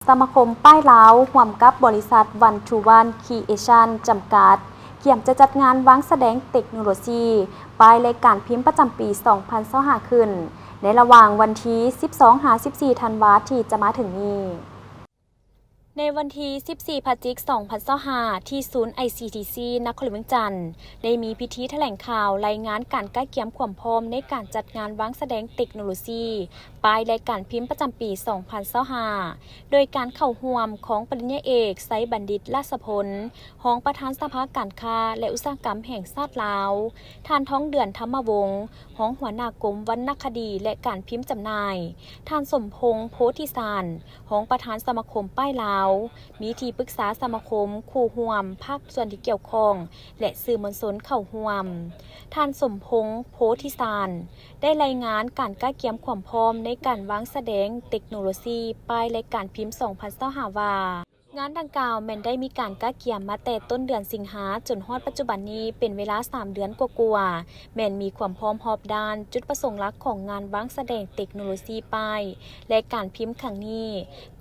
ສະມາຄົມປ້າຍລາວ ຮ່ວມກັບບໍລິສັດ One to One Creation ຈຳກັດ ກຽມຈະຈັດງານວາງສະແດງເຕັກໂນໂລຊີປ້າຍ ແລະ ການພິມປະຈຳປີສອງພັນຊາວຫ້າ ຂຶ້ນ ໃນລະຫວ່າງວັນທີສິບສອງຫາສິບສີ່ທັນວາທີ່ຈະມາເຖິງນີ້. ໃນວັນທີສິບສີ່ພະຈິກສອງພັນຊາວຫ້າ ທີ່ສູນ ICTC ນະຄອນຫຼວງວຽງຈັນ ໄດ້ມີພິທີຖະແຫຼງຂ່າວລາຍງານການກະກຽມຄວາມພ້ອມໃນການຈັດງານວາງສະແດງເຕັກໂນໂລຊີປ້າຍ ແລະ ການພິມປະຈຳປີສອງພັນຊາວຫ້າ ໂດຍການເຂົ້າຮ່ວມຂອງປະລິນຍາເອກ ໄຊບັນດິດ ລາຊະພົນ ຮອງປະທານສະພາການຄ້າ ແລະ ອຸດສາຫະກຳແຫ່ງຊາດລາວ, ທ່ານ ທອງເດືອນ ທຳມະວົງ ຮອງຫົວໜ້າກົມວັນນະຄະດີ ແລະ ການພິມຈຳໜ່າຍ, ທ່ານ ສົມພົງ ໂພທິສານ ຮອງປະທານສະມາຄົມປ້າຍລາວ, ມີທີ່ປຶກສາສະມາຄົມ, ຄູ່ຮ່ວມພາກສ່ວນທີ່ກ່ຽວຂ້ອງ ແລະ ສື່ມວນຊົນເຂົ້າຮ່ວມ. ທ່ານ ສົມພົງ ໂພທິສານ ໄດ້ລາຍງານການກະກຽມຄວາມພ້ອມໃນການວາງສະແດງເຕັກໂນໂລຊີປ້າຍ ແລະ ການພິມສອງພັນຊາວຫ້າ ວ່າ, ງານດັ່ງກ່າວແມ່ນໄດ້ມີການກະກຽມມາແຕ່ຕົ້ນເດືອນສິງຫາຈົນຮອດປັດຈຸບັນນີ້ເປັນເວລາສາມເດືອນກວ່າໆ, ແມ່ນມີຄວາມພ້ອມຮອບດ້ານ. ຈຸດປະສົງຫຼັກຂອງງານວາງສະແດງເຕັກໂນໂລຊີປ້າຍ ແລະ ການພິມຄັ້ງນີ້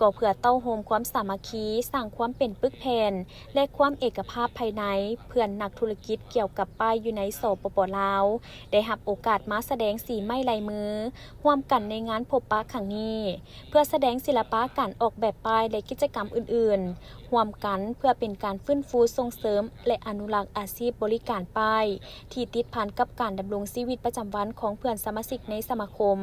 ກໍເພື່ອເຕົ້າໂຮມຄວາມສາມັກຄີ, ສ້າງຄວາມເປັນປຶກແຜ່ນ ແລະ ຄວາມເອກະພາບພາຍໃນ ເພື່ອນັກທຸລະກິດກ່ຽວກັບປ້າຍຢູ່ໃນ ສປປ ລາວ ໄດ້ຮັບໂອກາດມາສະແດງສີໄມ້ລາຍມືຮ່ວມກັນໃນງານພົບປະຄັ້ງນີ້ ເພື່ອສະແດງສິລະປະການອອກແບບປ້າຍ ແລະ ກິດຈະກຳອື່ນໆ ຮ່ວມກັນເພື່ອເປັນການຟື້ນຟູ, ສົ່ງເສີມ ແລະ ອະນຸລັກອາຊີບບໍລິການປ້າຍ ທີ່ຕິດພັນກັບການດຳລົງຊີວິດປະຈຳວັນຂອງເພື່ອນສະມາຊິກໃນສະມາຄົມ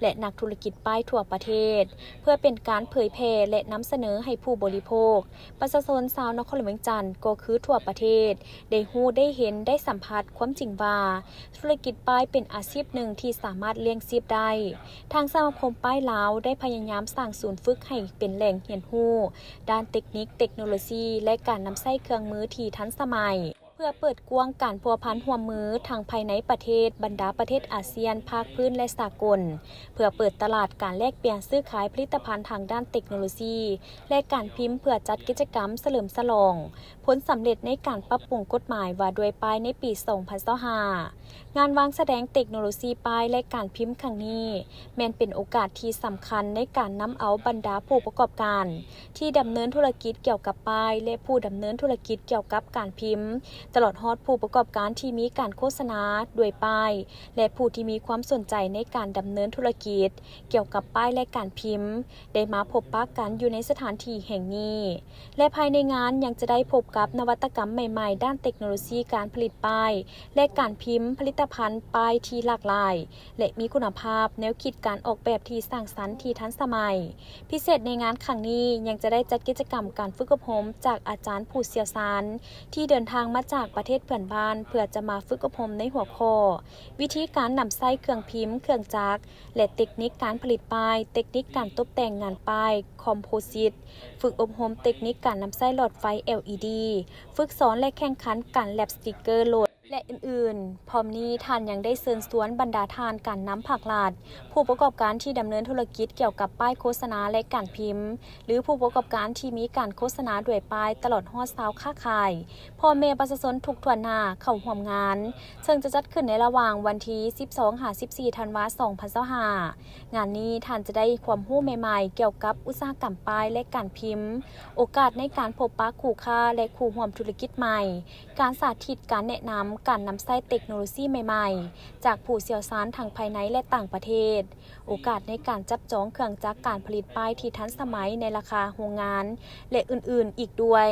ແລະ ນັກທຸລະກິດປ້າຍທົ່ວປະເທດ, ເພື່ອເປັນການເຜີຍແຜ່ ແລະ ນຳສະເໜີໃຫ້ຜູ້ບໍລິໂພກ, ປະຊາຊົນຊາວນະຄອນຫຼວງວຽງຈັນ ກໍຄືທົ່ວປະເທດ ໄດ້ຮູ້, ໄດ້ເຫັນ, ໄດ້ສຳຜັດຄວາມຈິງວ່າ ທຸລະກິດປ້າຍເປັນອາຊີບໜຶ່ງທີ່ສາມາດລ້ຽງຊີບໄດ້. ທາງສະມາຄົມປ້າຍລາວໄດ້ພະຍາຍາມສ້າງສູນຝຶກໃຫ້ເປັນແຫຼ່ງຮຽນຮູ້ດ້ານເຕັກນິກ, ເຕັກໂນໂລຊີ ແລະ ການນຳໃຊ້ເຄື່ອງມືທີ່ທັນສະໄໝ ເພື່ອເປີດກວ້າງການພົວພັນຮ່ວມມືທັງພາຍໃນປະເທດ, ບັນດາປະເທດອາຊຽນ, ພາກພື້ນ ແລະ ສາກົນ, ເພື່ອເປີດຕະຫຼາດການແລກປ່ຽນຊື້ຂາຍຜະລິດຕະພັນທາງດ້ານເຕັກໂນໂລຊີ ແລະ ການພິມ, ເພື່ອຈັດກິດຈະກຳສະເຫຼີມສະຫຼອງ ຜົນສຳເລັດໃນການປັບປຸງກົດໝາຍວ່າດ້ວຍປ້າຍໃນປີສອງພັນຊາວຫ້າ. ງານວາງສະແດງເຕັກໂນໂລຊີປ້າຍ ແລະ ການພິມຄັ້ງນີ້ ແມ່ນເປັນໂອກາດທີ່ສຳຄັນໃນການນຳເອົາບັນດາຜູ້ປະກອບການທີ່ດຳເນີນທຸລະກິດກ່ຽວກັບປ້າຍ ແລະ ຜູ້ດຳເນີນທຸລະກິດກ່ຽວກັບການພິມ, ຕະຫຼອດຮອດຜູ້ປະກອບການທີ່ມີການໂຄສະນາດ້ວຍປ້າຍ ແລະ ຜູ້ທີ່ມີຄວາມສົນໃຈໃນການດຳເນີນທຸລະກິດກ່ຽວກັບປ້າຍ ແລະ ການພິມ ໄດ້ມາພົບປະກັນຢູ່ໃນສະຖານທີ່ແຫ່ງນີ້ ແລະ ພາຍໃນງານຍັງຈະໄດ້ພົບກັບນະວັດຕະກຳໃໝ່ໆດ້ານເຕັກໂນໂລຊີການຜະລິດປ້າຍ ແລະ ການພິມຜະລິດຕະພັນປ້າຍທີ່ຫຼາກຫຼາຍ ແລະ ມີຄຸນນະພາບ, ແນວຄິດການອອກແບບທີ່ສ້າງສັນທີ່ທັນສະໄໝ. ພິເສດໃນງານຄັ້ງນີ້ຍັງຈະໄດ້ຈັດກິດຈະກຳການຝຶກອົບຮົມຈາກອາຈານຜູ້ຊ່ຽວຊານ ທີ່ເດີນທາງມາຈາກປະເທດເພື່ອນບ້ານ ເພື່ອຈະມາຝຶກອົບຮົມໃນຫົວຂໍ້ ວິທີການນຳໃຊ້ເຄື່ອງພິມ, ເຄື່ອງຈັກ ແລະ ເຕັກນິກການຜະລິດປ້າຍ, ເຕັກນິກການຕົບແຕ່ງງານປ້າຍ, ຄອມໂພຊິດ, ຝຶກອົບຮົມເຕັກນິກການນຳໃຊ້ຫຼອດໄຟ ແອລອີດີ, ຝຶກສອນ ແລະ ແຂ່ງຂັນການແລັບສະຕິກເກີໂຫຼດ ແລະ ອື່ນໆ. ພ້ອມນີ້ທ່ານຍັງໄດ້ເຊີນຊວນບັນດາທ່ານການນຳພາກລັດ, ຜູ້ປະກອບການທີ່ດຳເນີນທຸລະກິດກ່ຽວກັບປ້າຍໂຄສະນາ ແລະ ການພິມ, ຫຼື ຜູ້ປະກອບການທີ່ມີການໂຄສະນາດ້ວຍປ້າຍ, ຕະຫຼອດຮອດຊາວຄ້າຂາຍ, ພໍ່ແມ່ປະຊາຊົນທຸກທົ່ວໜ້າເຂົ້າຮ່ວມງານ, ເຊິ່ງຈະຈັດຂຶ້ນໃນລະຫວ່າງວັນທີສິບສອງຫາສິບສີ່ທັນວາສອງພັນຊາວຫ້າ. ງານນີ້ທ່ານຈະໄດ້ຄວາມຮູ້ໃໝ່ໆກ່ຽວກັບອຸດສາຫະກຳປ້າຍ ແລະ ການພິມ, ໂອກາດໃນການພົບປະຄູ່ຄ້າ ແລະ ຄູ່ຮ່ວມທຸລະກິດໃໝ່, ການສາທິດ, ການແນະນຳ, ການນຳໃຊ້ເຕັກໂນໂລຊີໃໝ່ໆຈາກຜູ້ຊ່ຽວຊານທັງພາຍໃນ ແລະ ຕ່າງປະເທດ, ໂອກາດໃນການຈັບຈອງເຄື່ອງຈັກການຜະລິດປ້າຍທີ່ທັນສະໄໝໃນລາຄາໂຮງງານ ແລະ ອື່ນໆອີກດ້ວຍ.